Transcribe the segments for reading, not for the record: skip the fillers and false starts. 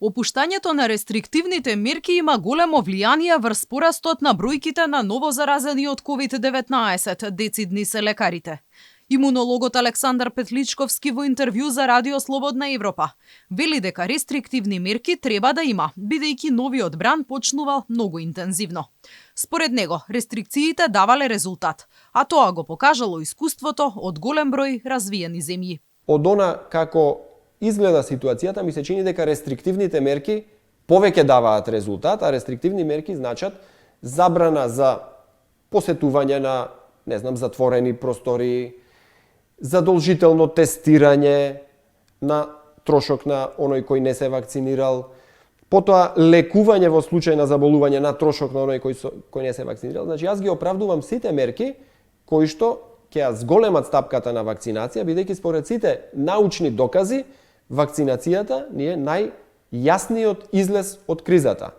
Опуштањето на рестриктивните мерки има големо влијание врз порастот на бројките на новозаразени од COVID-19, децидни се лекарите. Имунологот Александар Петличковски во интервју за Радио Слободна Европа вели дека рестриктивни мерки треба да има, бидејќи новиот бран почнувал многу интензивно. Според него, рестрикциите давале резултат, а тоа го покажало искуството од голем број развиени земји. Од она како изгледа ситуацијата, ми се чини дека рестриктивните мерки повеќе даваат резултат, а рестриктивни мерки значат забрана за посетување на, затворени простори, задолжително тестирање на трошок на оној кој не се вакцинирал, потоа лекување во случај на заболување на трошок на оној кој не се вакцинирал. Значи, јас ги оправдувам сите мерки кои што ќе ја зголемат стапката на вакцинација, бидејќи според сите научни докази, вакцинацијата ни е најјасниот излез од кризата.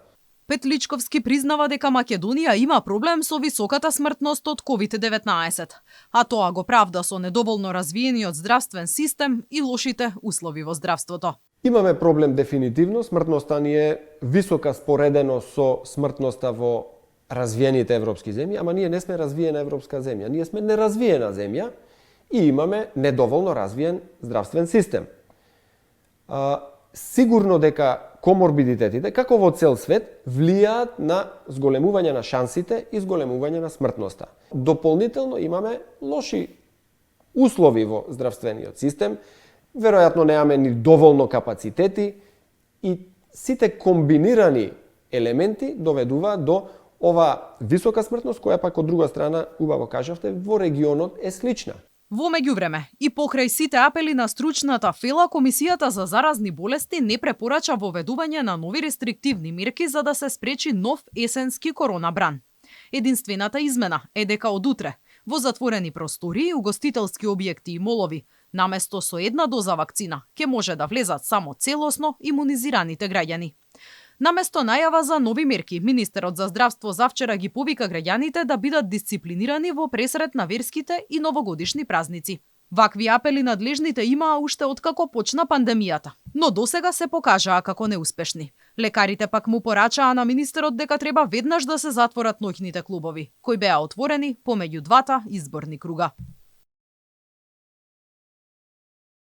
Петличковски признава дека Македонија има проблем со високата смртност од COVID-19, а тоа го правда со недоволно развиениот здравствен систем и лошите услови во здравството. Имаме проблем дефинитивно, смртноста ни е висока споредено со смртноста во развиените европски земји, ама ние не сме развиена европска земја, ние сме неразвиена земја и имаме недоволно развиен здравствен систем. Сигурно дека коморбидитетите, како во цел свет, влијаат на зголемување на шансите и зголемување на смртноста. Дополнително имаме лоши услови во здравствениот систем, веројатно немаме ни доволно капацитети и сите комбинирани елементи доведуваат до ова висока смртност, која пак од друга страна, убаво кажавте, во регионот е слична. Во меѓувреме, и покрај сите апели на стручната фела, Комисијата за заразни болести не препорача воведување на нови рестриктивни мерки за да се спречи нов есенски коронабран. Единствената измена е дека од утре, во затворени простории, угостителски објекти и молови, наместо со една доза вакцина, ќе може да влезат само целосно имунизираните граѓани. Наместо најава за нови мерки, министерот за здравство завчера ги повика граѓаните да бидат дисциплинирани во пресрет на верските и новогодишни празници. Вакви апели надлежните имаа уште откако почна пандемијата, но досега се покажаа како неуспешни. Лекарите пак му порачаа на министерот дека треба веднаш да се затворат ноќните клубови, кои беа отворени помеѓу двата изборни круга.